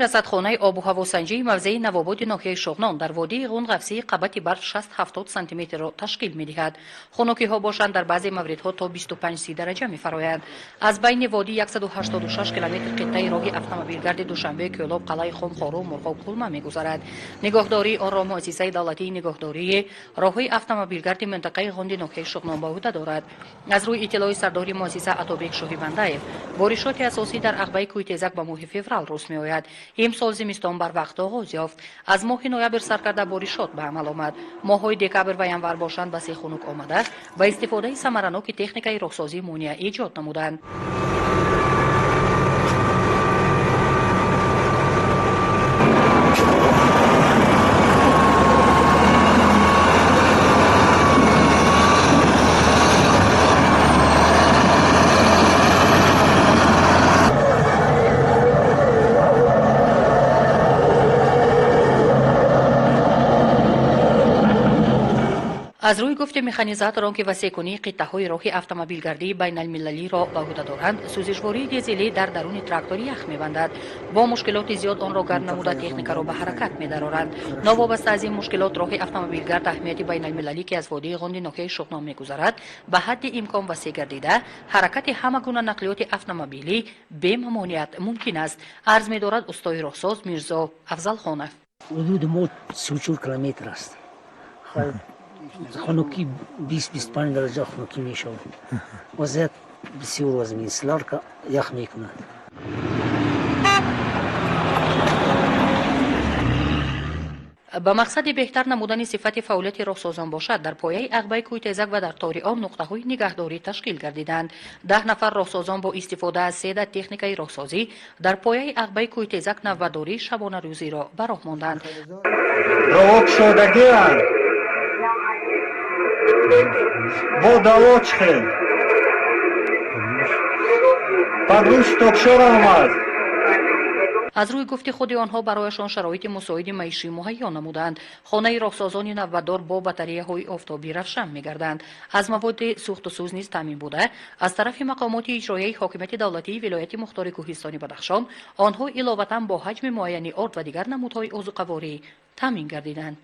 Расадхонаи обу ҳавосанҷии мавзеи Навободи ноҳияи Шуғнон дар водии Ғунд ғафсии қабати барф 60-70 сантиметрро ташкил медиҳад. Хунукиҳо бошанд, дар баъзе мавридҳо то 25-30 дараҷа мефароянд. Аз байни водӣ 186 километр қиттаи роҳи автомобилгарди Душанбе, Кӯлоб, Қалъаи Хум, Хорум, Мурғоб, Кулма мегузарад. Нигоҳдории онро муассисаи давлатии нигоҳдории роҳҳои автомобилгарди минтақаи Ғунди ноҳияи Шуғнон ба уҳда дорад. Аз рӯи иттилои сардори муассиса Атобек Шоҳибандаев, боришоти асосӣ дар ағбаи Кӯйтезак ба моҳи феврал рӯз меояд. Имсол зимистон барвақт оғоз ёфт. Аз моҳи ноябр сар карда боришот ба амал омад. Моҳҳои декабр ва январ бошанд, басе хунук омада, ба истифодаи самараноки техникаи роҳсозӣ монеа эҷод намуданд. Аз рӯи гуфти механизаторон, ки васеъкунии қиттаҳои роҳи автомобилгардии байналмилалиро ба уҳда доранд, сӯзишвории дизелӣ дар даруни трактор ях мебандад. Бо мушкилоти зиёд онро гарм намуда, техникаро ба ҳаракат медароранд. Новобаста аз ин мушкилот, роҳи автомобилгард аҳамияти байналмилалӣ, ки аз водии Ғунди ноҳияи Шуғнон мегузарад, ба ҳадди имкон васеъ гардида, ҳаракати ҳама гуна нақлиёти автомобилӣ бемамониат мумкин аст, арз медорад устои роҳсоз Мирзо Афзалхонов. Ҳудуди мо 34 километр аст. Хунукӣ 20-25 дараҷа хунукӣ мешавад. Вазъият бисёр вазмин, солярка ях мекунад. Ба мақсади беҳтар намудани сифати фаъолияти роҳсозон бошад, дар пояи ағбаи Кӯйтезак ва дар тори он нуқтаҳои нигаҳдорӣ ташкил гардиданд. 10 нафар роҳсозон бо истифода аз седа техникаи роҳсозӣ дар пояи ағбаи Кӯйтезак навбатдории шабонарӯзиро ба роҳ монданд. Роҳ кушодагианд, бо даво чӣ хел погрузчик токшор омад. Аз рӯи гуфти худи онҳо, барояшон шароити мусоиди маишӣ муҳайё намуданд. Хонаи роҳсозони навбатдор бо батареяҳои офтобӣ равшан мегарданд, аз маводи сӯхтусӯз низ таъмин буда, аз тарафи мақомоти иҷроияи ҳокимияти давлатии вилояти мухтори Кӯҳистони Бадахшон онҳо иловатан бо ҳаҷми муайяни орд ва дигар намудҳои озуқаворӣ таъмин гардиданд.